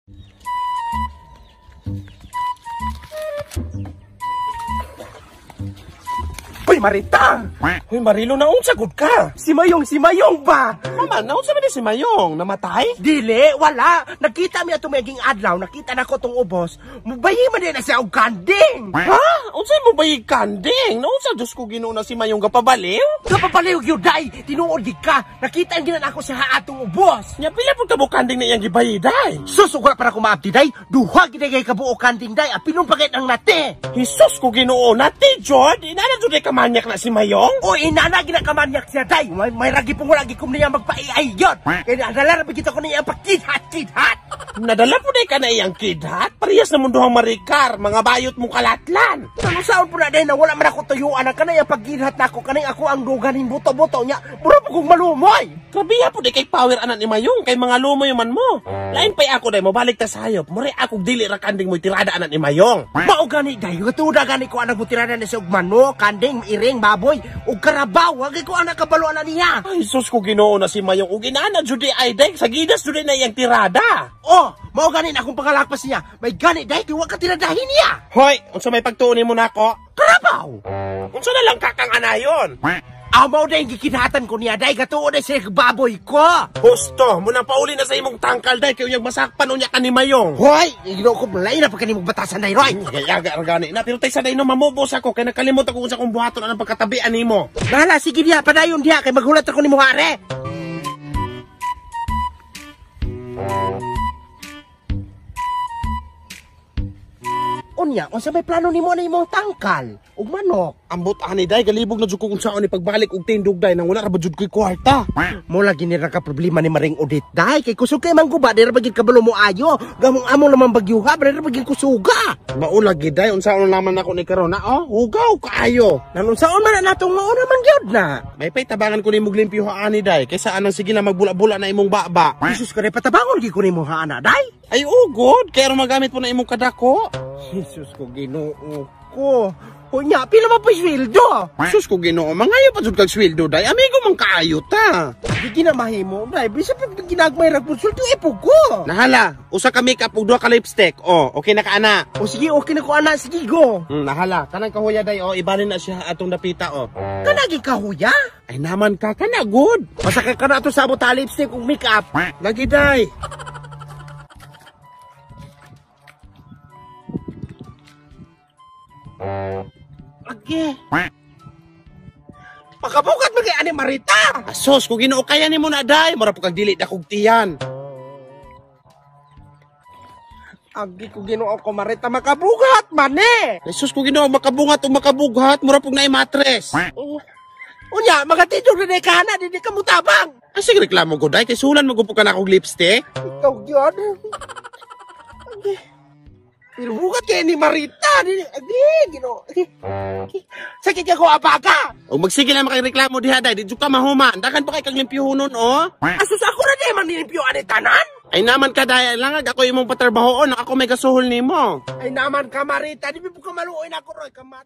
Uy, Marita! Uy, Marilo, naunsa gud ka? Si Mayong ba? Mama, naunsa man ni si Mayong? Namatay? Dili, wala. Nakita mi atong maging adlaw, nakita nako tong ubos. Mubayi man din na siya og kanding. Ha? Unsay mo bayi kanding? Naunsa Diyos ko Ginoo na si Mayong gapabaliw? Gapabaliw gyud day. Tinuod gid ka. Nakita gyud nako siya atong ubos. Nya pila pud ka mo kanding na iyang gibayi day? Sus, wala para ko maabdi day. Duha gid kay kabuo kanding day. Apinon pa gid ang nate. Hesus ko Ginoo, nate jud. Inana jud kamanyak na si Mayong? O inana ginakamanyak siya day. May ragi pong wala gikum niya magpaiay yun. Kaya nadala ra kita ko niya pagkidhat-kidhat. Nadala po day ka na iyang kidhat? Parehas na munduhang marikar, mga bayot mong kalatlan. Ano saon po na day na wala man ako tuyuan ang kanay ang pagkidhat nako kanay ako ang dugan buto-buto niya. Mura po kong malumoy. Grabe po day kay power anak ni Mayong kay mga lumoy man mo. Lain pa'y ako day mo balik ta sayop. Mura ako dili ra kanding mo tirada anak ni Mayong. Mao gani day, tuda gani ko anak mo tirada ni sa og manok, kanding, iring, baboy ug karabaw. Wag ko anak kabalo ana niya. Ay sus ko Ginoo na si Mayong ug inana jud ay day sa gidas jud na iyang tirada. Oh, mao gani na akong pangalakpas niya. May gani day kay wa ka tiradahin niya. Hoy, unsa may pagtuon nimo nako? Karabaw. Unsa na lang kakang anayon? Amaw na yung gikidhatan ko niya, day katuo na siya baboy ko. Husto, munang pauli na sa imong tangkal, day, kaya unyag masakpan unya ka ni Mayong. Hoy, igno ko, malay na pagka nimong batasan, day, Roy. Gayaga, gani na, pero tay sa day no, mamubos ako, kaya nakalimot ako kung sa kong buhaton anang pagkatabian nimo. Bahala, sige diha, padayon diha, kay maghulat ako ni Muhare. Unya, unsa may plano nimo na imong tangkal ug manok? Ambot ani day, galibog na jud ko kung saon ni pagbalik og tindog day nang wala ra ba jud koy kwarta. Mo lagi ni ra ka problema ni Maring Odette day, kay kusog kay mangguba, di ra ba gid kabalo mo ayo. Gamong among naman bagyuha, di ra ba gid kusuga. Mao lagi day, unsaon naman nako ni karon na oh, hugaw kaayo. Nan unsaon man na natong mao naman gyud na. May pay tabangan ko nimo limpyo ani day, kaysa anang sige na magbula-bula na imong baba. Jesus ko day patabangon gid ko nimo ha ana day. Ay ugod, kay aron magamit po na imong kadako. Jesus ko Ginoo ko. Unya, pila man pa sweldo? Sus ko Ginoo, mangayo pa jud kag sweldo day. Amigo man kaayo ta. Di ginamahimo day, bisa pa ginagmay ra pud sweldo ipo ko. Nahala, usa ka makeup ug duha ka lipstick. Oh, okay na ka ana. O sige, okay na ko ana, sige go. Nahala, kanang kahuya day oh, ibalin na siya atong dapita oh. Kanagi kahuya? Ay naman ka kana good. Basta ka kana ato sabot ta lipstick ug makeup. Lagi day. Age. Pakabukat man kay ani Marita. Asos ko Ginoo kaya nimo na day, mura po kag dili dakog tiyan. Agi ko Ginoo ko Marita makabugat man eh. Asos ko Ginoo makabungat o makabughat, mura pug naay matres. Unya magatidog na ka na dili ka mutabang. Ay sige reklamo ko day kay sulan magupo ka na akong lipstick. Ikaw gyud. Agi. Pero bukat kay ni Marita. Agi, Ginoo. Sakit ka ko abaga. O magsige na makireklamo diha day, di jud ka mahuman. Dagan pa kay kag limpyohonon oh. Asus ako na di man nilimpyo ani tanan. Ay naman ka day, langag ako imong patrabahoon, ako may gasuhol nimo. Ay naman ka Marita, di mo ka maluoy na ako roy kamat.